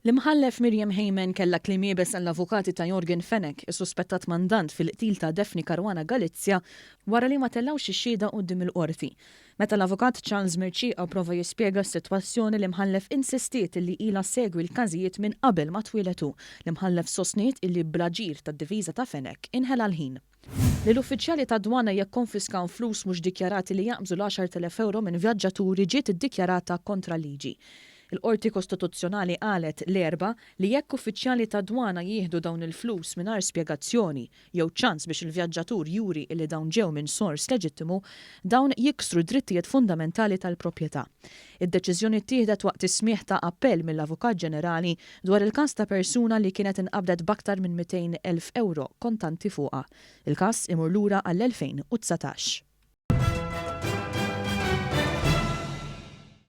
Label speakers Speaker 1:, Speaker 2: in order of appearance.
Speaker 1: L-Imħallef Miriam Hayman kellha kliem iebes għall-avukati ta' Yorgen Fenech, is-suspettat mandant fil-qtil ta' Daphne Caruana Galizia wara li ma tellgħux ix-xhieda quddiem il-Qorti. Meta l-Avukat Charles Mercieca prova jispjega s-sitwazzjoni l-Imħallef insistiet illi ilha ssegwi l-każijiet minn qabel ma twieled hu. L-Imħallef sostniet illi bl-aġir tad-difiża ta' Fenech inħela l-ħin. Li l-uffiċjali tad-dwana jekkonfiskaw flus mhux dikjarati li jaqbżu l-10,000 ewro minn vjaġġaturi ġiet iddikjarata kontra l-liġi. Il-Qorti Kostituzzjonali qalet l-Erbgħa li jekk uffiċjali tad-dwana jieħdu dawn il-flus mingħajr spjegazzjoni jew ċans biex il-vjaġġatur juri illi dawn ġew minn sors leġittimu, dawn jiksru d-drittijiet fundamentali tal-proprjetà. Id-deċiżjoni ttieħdet waqt is-smigħ ta' appell mill-Avukat Ġenerali dwar il-każ ta' persuna li kienet inqabdet b'aktar minn 200,000 ewro kontanti fuqha. Il-każ imur lura għall-2019.